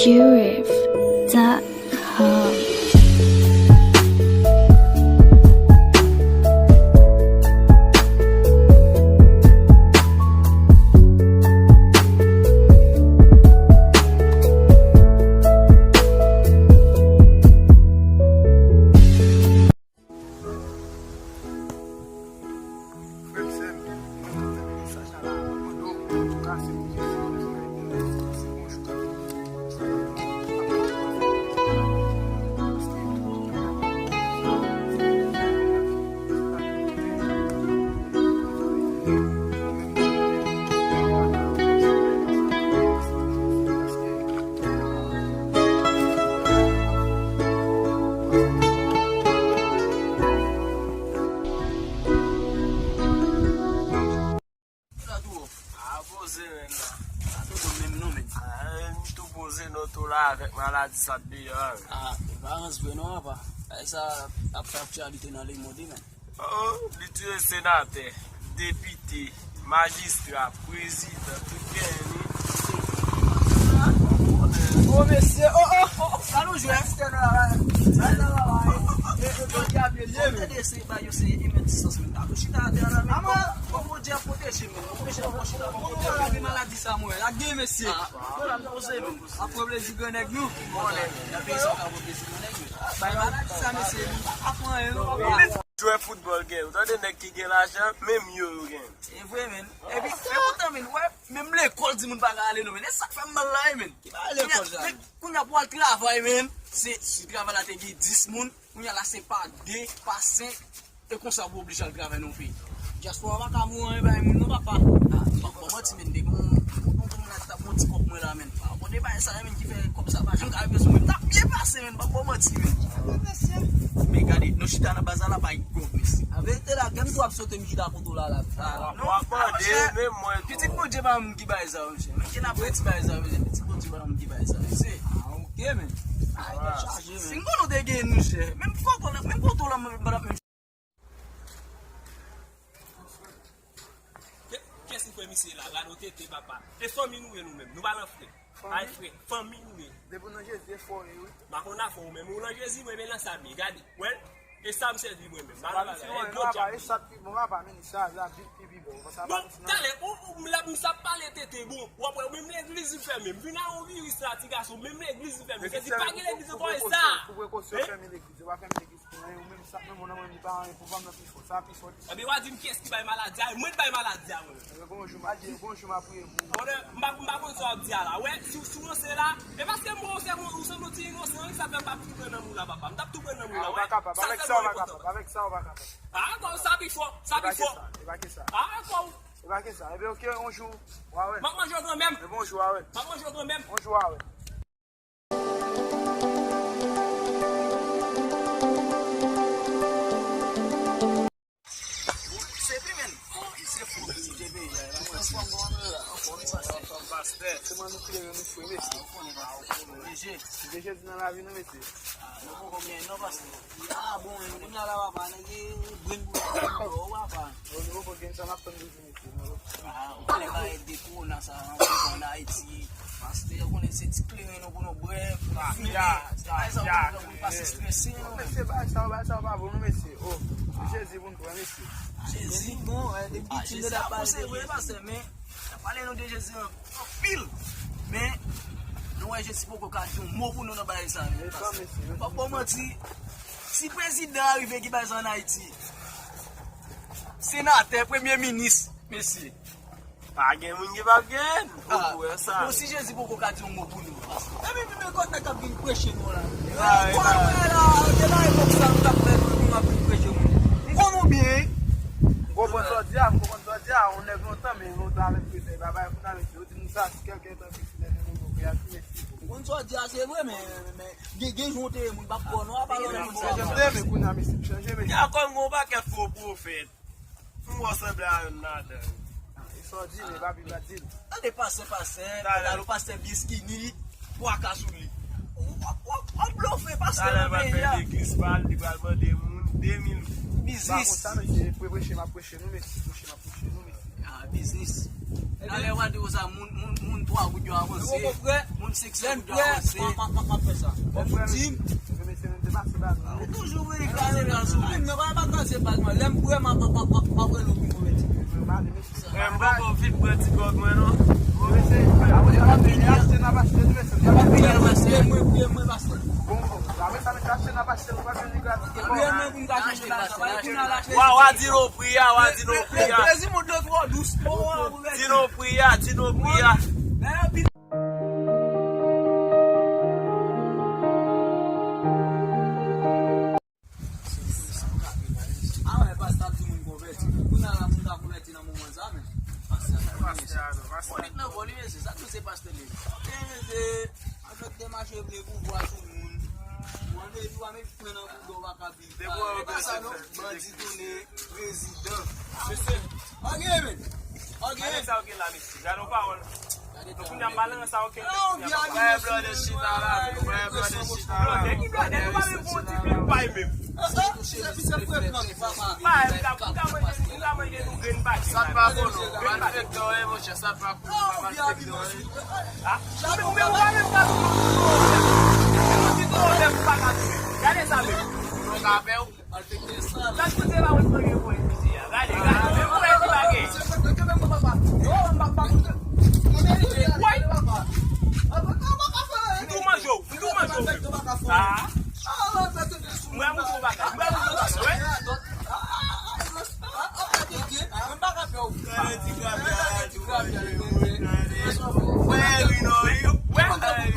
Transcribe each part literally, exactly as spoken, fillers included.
Jurif dot com. Frè m, sè m, mwen te tande mesaj la la, mwen mande w, antouka, se pou Jezi, mwen te mande w, se bon jou. Sa tou wòf. A poze, menn. Sa tou bon menm non, menn. A, m tou poze non, tou la avèk maladi sa deyò a, menn. A, e pa rans vre non, papa. Bagay sa ap fè aktyalite nan lemonn wi, menn. Oh, li tiye senatè, depite, majistra, prezidan, tout genyen li. Oh, mesye, oh, oh, oh, sa nou jwe. Tande se ba yo se imen disans, menn. Tablo chita atè a la, menn. Bon, Bondye ap pwoteje, menn. Bondye ap pwoteje, ap pwoteje. Maladi sa, mwen. Lage, mesye. Bon, la, m poze, menn. Ap pran plezi grannèg nou. Nan peyi sa, ap pran plezi grannèg nou. Bay maladi sa, mesye, moun pa ka pran anyen, non, papa. Jwè foutbòl gen, ou tande nèg ki gen lajan, menm yo, yo gen. E vre, menn. Epi, e poutan, menn, wè, menm lekòl, timoun pa ka ale, non, menn. E sa k fè m mal la, wi, menn. Ki pa lekòl, sa? Kounye a pou al travay, menn, se, si travay la te gen dis moun, kounye a la, se pa de, pa senk, e konsa pou oblije al travay nan yon peyi. Dyaspora pa ka voye anyen bay moun non, papa. A, m p ap ba w manti, menn, depi yon, yon, yon moun la t ap yon ti kòb mwen la, menn. Pa konn de bagay sa yo, menn, ki fè kòb sa pa janm ka rive sou mwen. M t ap byen pase, menn, m p ap ba w manti, menn. Men gade, nou chita nan baz la, la pa gen kòb, mesye. An verite la, gen m tou ap sote m chita kote w la, la. A, non, w ap mande, menm mwen tou. Pitit Bondye pa m ki bay sa, mesye. Men gen ap redi bay sa, mesye. Pitit Bondye pa m ki bay sa, mesye. A, ok, menn. Ay, tèt chaje, menn. Si m konnen w te gen nou, chè. Menm kòkò la, menm kote w la, m, m, m, Kè-, kès ki fè misye la? Gade w tete, papa. E fanmi nou ye nou menm. Nou pa nan frè. Ay, frè, fanmi nou ye. Depi w nan Jezi, e fò w ye, wi. M pa konn afè w menm. Ou nan Jezi, mwen, men nan sa m ye. Gade. Wè, e sa m sèvi mwen menm. Sa pa misye, non, papa, e sa pi bon, papa, men sa, sa pi, pi bon. Sa pa misye, non. Bon, talè, ou, ou, m la, m sa pale tete, bon. W ap wè, menm legliz li fèmen. M vin a yon viris la, ti gason, menm legliz li fèmen. Se di pa gen legliz ankò, e sa. Pou prekosyon, pou prekosyon, fèmen legliz. Yo pa fèmen legliz. Ou menm sa, menm ou nan menm li pa anyen pou fanm nan pi fò. Sa pi fò li. Ebyen, w a di m kiyès ki bay maladi a? Mwen k bay maladi a, mwen. Ebyen, gon jou m a di, gon jou m a priye pou ou. Bon, m pa, m pa konn sa w ap di a la. Wè, si, si w ranse la, e paske mwen, ou se, ou sanble yon ti inosan, wi, sa fè m pa tou pran nan mou la, papa. M t ap tou pran nan mou la, wè. A, ou pa kapab. Avèk sa, ou pa kapab. Avèk sa, ou pa kapab. A, ankò, sa pi fò, sa pi fò. E pa ke sa, e pa ke sa. A, ankò. E pa ke sa. Ebyen, ok, yon jou, w a wè. M ap manje w kanmenm. Ebyen, yon jou, w a wè. M ap manje w kanmenm. Yon jou, w a wè. Se pi menm. Se fou, se pi menm. Anfòm, anfòm, pastè. Kòman nou klere nou fre, mesye? Deje. Deje di nan lavi nou, mesye. Nou poko gen non, pastè. A bon, moun la la papa, nèg brenn pou papa. Bon, nou poko gen sa n ap tann. Ah, ou konnen bagay de kowona sa rankontre an Ayiti. Pastè, ou konnen se ti kleren nou pou nou bwè, pou nou fimen. Ti bagay sa pou nou pase strese, non? Mesye, bagay sa, bagay sa pa bon, non, mesye. Oh, se Jezi pou nou pran, mesye. Jezi. Bon, eh, depi pitit, nou ta pale de Jezi. Pastè, men, n ap pale nou de Jezi an, anpil. Men, nou wè Jezi poko ka di yon mo pou nou nan bagay sa, men. M p ap ba w manti, si prezidan a rive ki bagay sa an Ayiti, senatè, premye minis, mesye. Pa gen moun ki p ap genyen, ou wè sa. Bon, si Jezi poko ka di yon mo pou nou, pastè. Epi, men, men, kot nèg k ap vin preche nou la? Kwa nou wè la, de la epòk sa, nou t ap fè nou, nou ap vin preche moun. M konn ou byen. M konprann sa w di a, m konprann sa w di a, yon nèg lontan, men lontan avèk Kris, e pa bagay kounye a, mesye. Yo di nou sa, si kèlken tan Kris vini, nou nou reyaji, mesye. M konn sa w di a, se vre, men, men, men, gen, gen jan w te ye, moun p ap kwè w non, apa lè w vin sa. Chanje, men kounye a, mesye, chanje, mesye. Gen ankò yon pakèt fo pwofèt. M wè w sanble a youn ladan yo. Ah, e sa w di, men pa pi mal di l. Tande pastè, pastè, talè pastè byen skinny, twa ka sou li. W ap, w ap, w ap blofe pastè nan peyi a. Talè l pral fè legliz pa l, li pral mande moun de mil goud. Biznis. Pa konsa, mesye, pre-, preche, m ap preche nou, mesye, preche, m ap preche nou, mesye. Ah, biznis. Talè w a di konsa, moun, moun, moun twa goud yo avanse, moun senk san goud yo avanse. M ap, m ap, m ap fè sa. Ou di m. Ou toujou vle gade nan sou moun nan, pa, pa kraze bal mwen. Lè m prè, m ap, m ap, m ap, m ap rele w pou konvèti. Frè m, poko vin pran ti kòb mwen non. Priye mwen, priye mwen, pastè. Wa, wa, di nou pri a, wa, di nou pri a. Di nou pri a, di nou pri a. A wè, pastè ap di moun konvèti. Kounye a la, moun ka konvèti nan moman sa, men. Pastè a, pastè a, non, pastè a. Polit nan vòl, wi, mesye, sa tou se pastè li. Wi, mesye, an fèt, demache vle pouvwa sou moun. Ou ande, ou pa met pwen nan bouda, ou pa ka viv. Depi w wè yo blese, bandi tounen prezidan. Mesye. Ok, men. Ok. Gade sa yo gen la, mesye. Gade yon pawòl. Donk, kounye a, m pa nan sa okenn nèg. Wè, blòdè chita la, wè, blòdè chita la. Blòdè ki blòdè, nou pa menm pou yon ti pil pay menm. Pay, m ka, m ka manje, m ka manje nou grenn pay. Sa pa bon, non. Malfektè, wi, monchè, sa pa bon, malfektè, wi. Ah, ou menm, ou pa menm ka. Ou menm pa ka touye. Gade sa menm. Nou ka fè w. Gad kote la wè mwen gen pou etidye a. Gade, gade, men pou etidye a gen. Woy! M tou manje w, m tou manje w. Ah. Mwen mwen tou bagay, mwen mwen tou bagay, wè. Wè,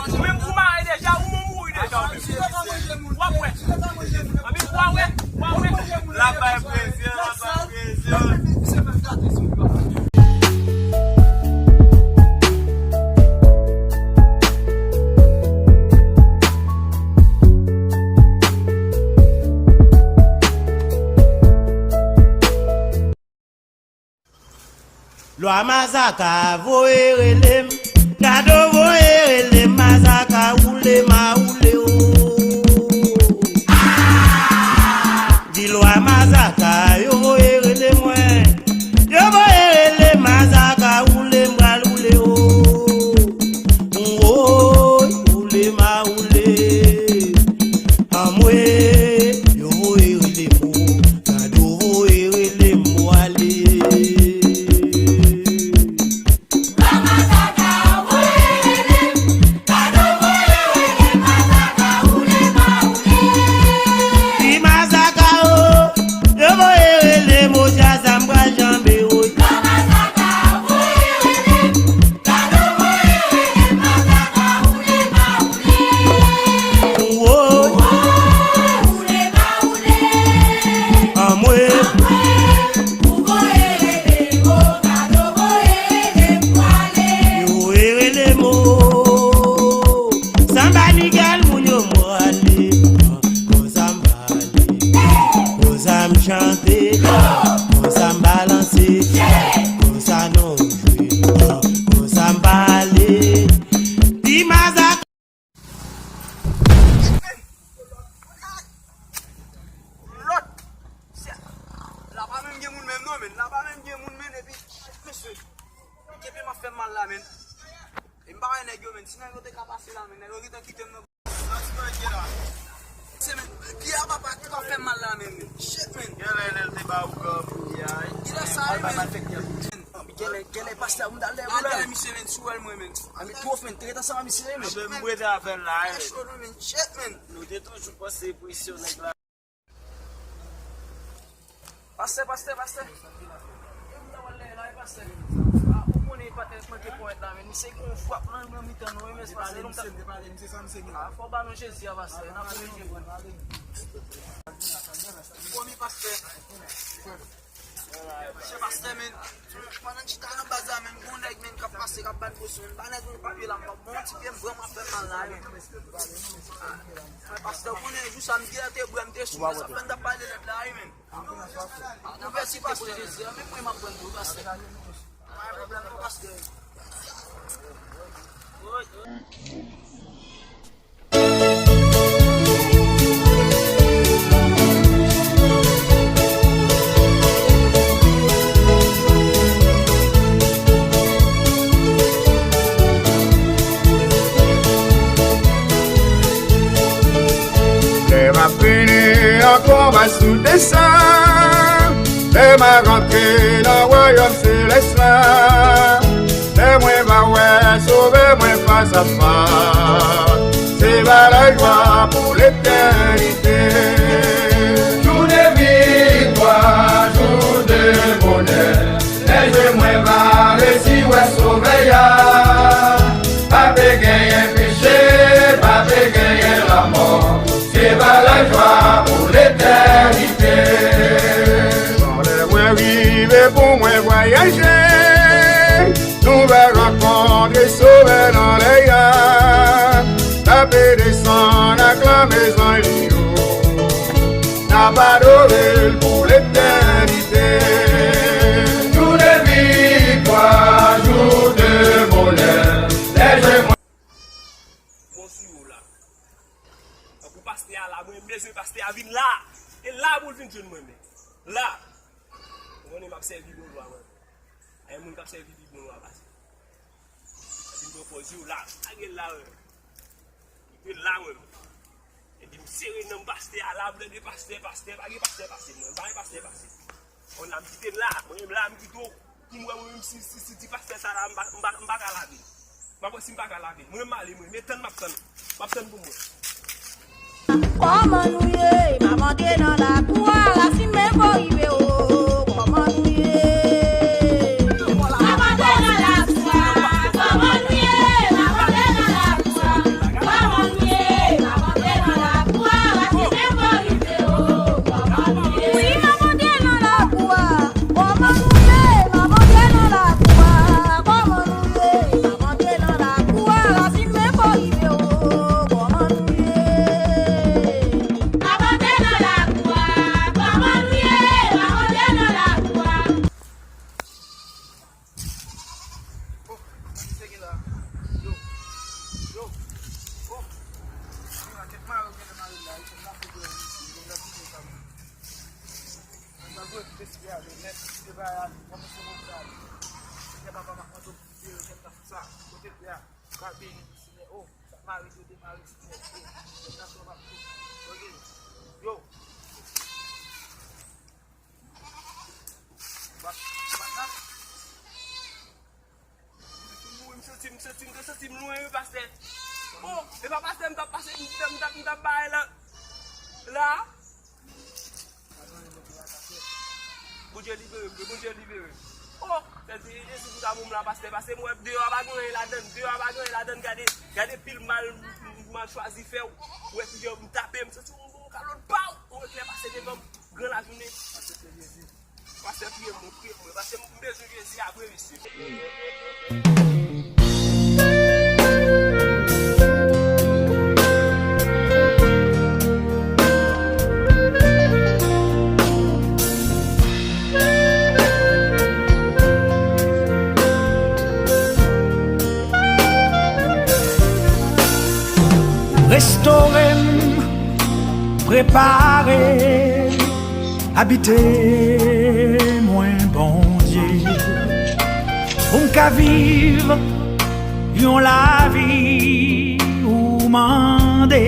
ou menm ou mare deja, ou menm mouri deja, ou menm. W ap wè. Anpi, w a wè, w a wè. L ap bay presyon, l ap bay presyon. Lwa Mazaka voye rele m, Kado voye rele m, Mazaka woule m a woule o. Di Lwa Mazaka yo voye rele mwen, yo voye rele m, Mazaka woule m pral woule o. Woy, woule m a woule. Anmwe, yo voye rele m o, Kado voye rele m o ale. Di Mazaka o, yo voye rele m o, Jaza m pral janbe o. Woy. Anmwe. Yo voye rele m o. Sanba Nigel moun yo m prale. Konsa m pale. Konsa m chante. Konsa m balanse. Konsa nou jwe. Konsa m pale. Di Mazaka. Lòt. La pa menm gen moun menm non, men. La pa menm gen moun, men, epi, mesye. Kenbe m ap fè m mal la, men. E m pa wè nèg yo, men. Si nèg yo te ka pase la, men. Nèg yo gentan kite m nan. Se, men, pye a papa ki pa fè m mal la, men, men. Shit, men. Genlè lè l te ba ou gran pye a, wi. Genlè sa, wi, men. Genlè, genlè pastè a, m t al dèyè, m t al dèyè misye, men, sou wè l mwen, men. A, men, twof, men, te ret ansanm ak misye, men. Menm mwen te avè l la, wi. Shit, men, shit, men. Nou te toujou panse presyon nèg la. Pastè, pastè, pastè. E ou ta wè lè la, e pastè. A, ou konnen patnè mwen te pwèt la, men misye gon frap nan, nan mitan nou, e men pastè, nou ta. A, fò ba nou Jezi a, pastè. N ap pwomennen. Pwomi, pastè. Mesye pastè, men. Pandan n chita nan baz la, men, gon nèg, men, k ap pase, k ap ban presyon, men. Ba nèg yon papye la, m pa bon ti pye, m vrèman fè mal la, men. A, men pastè, ou konnen jou sa, m gen te bwè, m te sou, men sa fè m t ap pale lèd la, wi, men. Konvèti pastè. Jezi, men mwen m ap pran tou, pastè. Pa gen pwoblèm non, pastè. Vini an konba sou desann, lè m a rantre nan wayòm selès la, lè mwen va wè Sovè mwen fas a fas, se ba lajwa pou letènite. Jou de viktwa, jou de bonè, lè je mwen va resi wè Sovè a. Pa pe genyen peche, pa pe genyen lanmò, se ba lajwa pou letènite. Lè mwen rive pou mwen vwayaje, nou va rankontre Sovè nan lè a. N ape desann ak lame zanj li yo, n ap adore l pou letènite. Jou de viktwa, jou de bonè, lè je mwen. Bon sou yo la. Tankou pastè a la, mwen bezwen pastè a vin la. E la pou l vin jwenn mwen menm. La. Ou konnen m ap sèvi bon lwa mwen. Ay moun k ap sèvi pi bon lwa pase. Epi m pran pòz yo la, lage l la, wi. Kite l la, wi. Epi m sere nan pastè a la, m tande pastè, pastè, pa gen pastè pase mwen, pa gen pastè pase. Konn la m kite l la, mwen menm la m kite w. Pou m wè mwen menm si, si, si ti pastè sa la, m pa, m pa, m pa ka lave. M pa kwè si m pa ka lave. Mwen menm m ale, mwen. Men tann m ap tann. M ap tann pou mwen. Kòman nou ye? M ap antre nan lakou a, rasin men ko rive o. Kòman nou ye? M ap antre nan lakou a, kòman nou ye? M ap antre nan lakou a, kòman nou ye? M ap antre nan lakou a, rasin men ko rive o. Kòman nou ye? Wi, m ap antre nan lakou a, kòman nou ye? M ap antre nan lakou a, kòman nou ye? M ap antre nan lakou a, rasin men ko rive o. Kòman nou ye? M ap antre nan lakou a, kòman nou ye? M ap antre nan lakou a. Oh, sa ki gen la? Yo. Yo. Oh. Gen la kèk mare, gen la mare la. Yo, la pou yo, yo, la pou yo, sa. Sa vre, tout espri a, yo, nèt, tout bagay a, kòmanse konsa. Senyè papa, m ap mande w pou Senyè, kèm nan sa. Kote l ye a, pral beni, Senyè, oh, sa mare, yo demare, Senyè, oh, kèm nan sa, m ap tou. Ok. Yo. Bat, bat la. M santi, m santi, m te santi m lwen, wi, pastè. Oh, e pa pastè m t ap pase, m t ap, m t ap, m t ap bay la. La. Bondye libere m, Bondye libere m. Oh, sèl Jezi pou ta bon m la, pastè, pase m wè deyò a pa gen anyen ladann, deyò a pa gen anyen ladann, gade, gade pil mal, mal chwazi fè w. Ou wè kijan m tape, m santi yon kalòt, paw, yon eklè pase devan m, gran lajounen. Pastè, priye m, priye m, pastè, m bezwen Jezi a vre, mesye. Restore m, prepare m, abite mwen, Bondye, pou m ka viv yon lavi ou mande